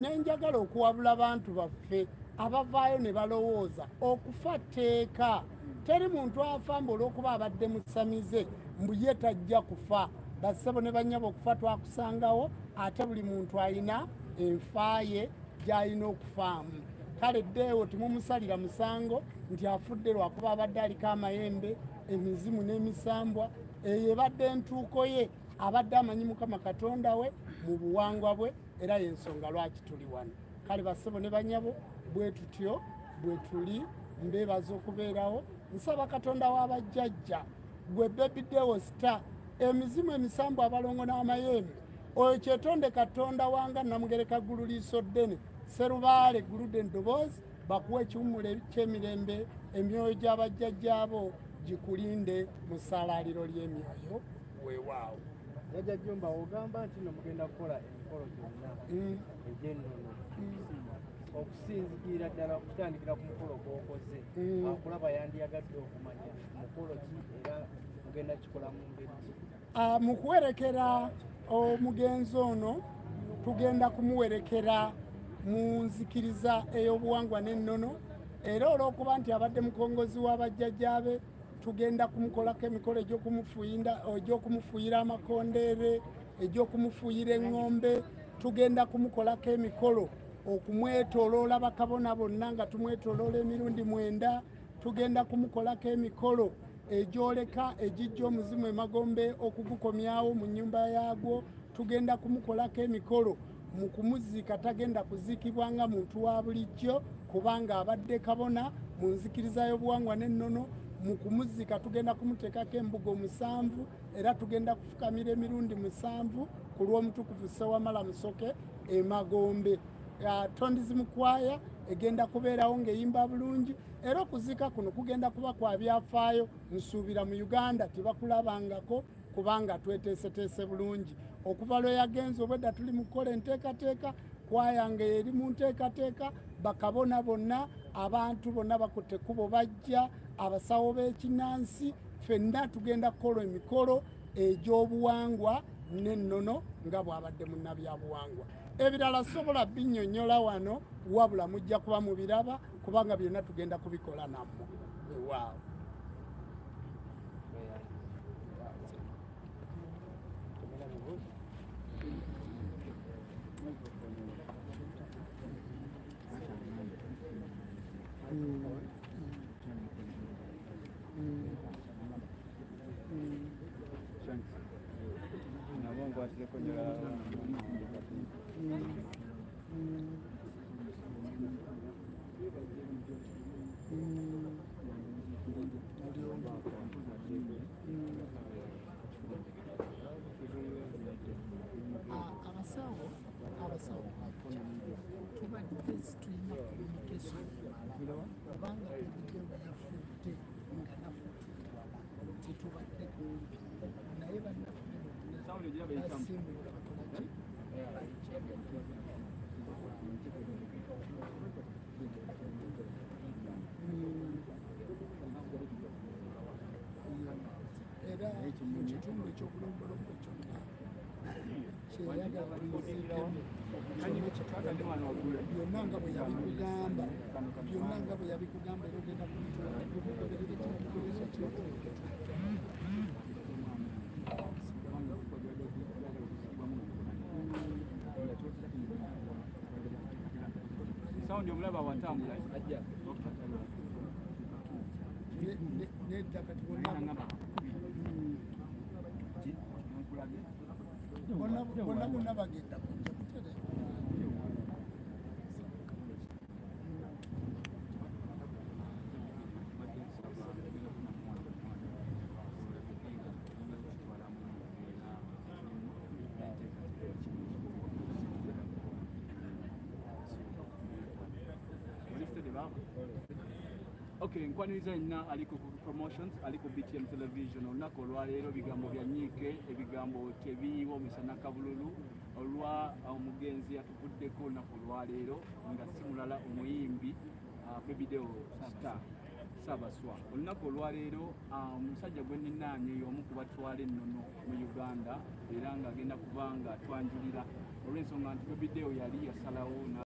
Nenjagala okuwabula bantu baffe abavaayo ne balowooza okufa tteeka. Teri muntu afa mbu olw'okuba abadde musamize mbu ye tajja kufa. Bassebo ne bannyabo, okufa twakusangawo, ate buli muntu alina enfa ye gy'alina okufaamu. Kale ddeewo temumusalira musango nti afudde lwakuba abadde aliko amayembe, emizimu n'emisambwa. Eyo ebadde entuuko ye, abadde amanyi Mukama Katonda we mu buwangwa bwe, era y'ensonga lwaki tuli wano. Kale bassebo ne bannyabo, bwe tutyo bwe tuli. Mbeebaza okubeerawo. Nsaba Katonda w'abajjajja, gwe Baby Deo Star, emizimu, emisambwa, abalongo n'amayembe, oyo kyetonde Katonda wanga Namugereka Ggulu Liiso Ddene Serubaale Gulude Ndoboozi, bakuwa ekiwummulo ky'emirembe, emyoyo gy'abajjajjaabo gikulinde mu ssaalaaliro ly'emyoyo. Weewaawo. Jjajja Jjumba, ogamba nti no mugenda kukola emikolo gyonna egy'ennono, okusinziira ddala okutandikira ku mukolo gw'okoze, akulaba yandiyagadde okumanya mukolo ki era mugenda kikola mu ngeri ki? Mu kuwerekera omugenzi ono, tugenda kumuwerekera mu nzikiriza ey'obuwangwa n'ennono, era olw'okuba nti abadde mukongozi w'abajjajjaabe, tugenda kumukolako emikolo egy'okumufuuyira amakondeere, egy'okumufuuyira eŋŋombe. Tugenda kumukolako emikolo okumwetooloola bakabona bonna nga tumwetooloola emirundi 9. Tugenda kumukolako emikolo egyoleka egijja omuzimu emagombe okugukomyawo mu nnyumba yaagwo. Tugenda kumukolako emikolo mu kumuziika. Tagenda kuziikibwa nga muntu wa bulijjo, kubanga abadde kabona mu nzikiriza y'obuwangwa n'ennono. Mu kumuziika tugenda kumuteekako embugo 7, era tugenda kufukamira emirundi 7 ku lw'omutukuvu Ssewamala Musoke emagombe. Tondizi mukwaya egenda kubeerawo ng'eyimba bulungi, era okuziika kuno kugenda kuba kwa byafaayo. Nsuubira mu Uganda tebakulabangako, kubanga tweteeseteese bulungi okuva lwe yagenza. Obwedda tuli mu kukola enteekateeka, kwaya nga eri mu nteekateeka, bakabona bonna, abantu bonna bakutte ekkubo bajja, abasawo b'ekinnansi, ffenna tugenda kukola emikolo egy'obuwangwa n'ennono nga bw'abadde munnabyabuwangwa. Ebirala sobola binnyonnyola wano, wabula mujja kuba mubiraba, kubanga byonna tugenda kubikola nammwe. Weewaawo. Nabo nkwatireko njala. Abasawo bajja. Tubadde tulina communication emala, kubanga tubudde we yafudde nga naffe tuli wala, tetubadde kumpi naye. Bannaffe bonna basimbula, bakolaki, bajja. Era mu kitundu eky'obulombolombo kyonna kyeyagala tumuziikemu, kyonna kyetugenda, byonna nga bwe yabikugamba, byonna nga bwe yabikugamba, era ogenda kubitula tugoberere kitugoberere kyotuuke. Sound omulaba watambula ajja. Nedda, kati bonna bonna bonna bonna bagenda kujja butereevu. Okay, nkwaniriza yenna ali ku promotions, ali ku BTM Television. Olunaku olwaleero bigambo bya nyiike, ebigambo tebiyiwa misana kabululu olwa omugenzi atuvuddeko olunaku olwaleero, nga si mulala omuyimbi Baby Deo Star Sabaswa. Olunaku olwaleero omusajja gwe nninaanye y'omu ku batwala ennono mu Uganda, era ng'agenda kuba nga atwanjulira Olw'ensonga nti Bebe Deo yali yasalawo.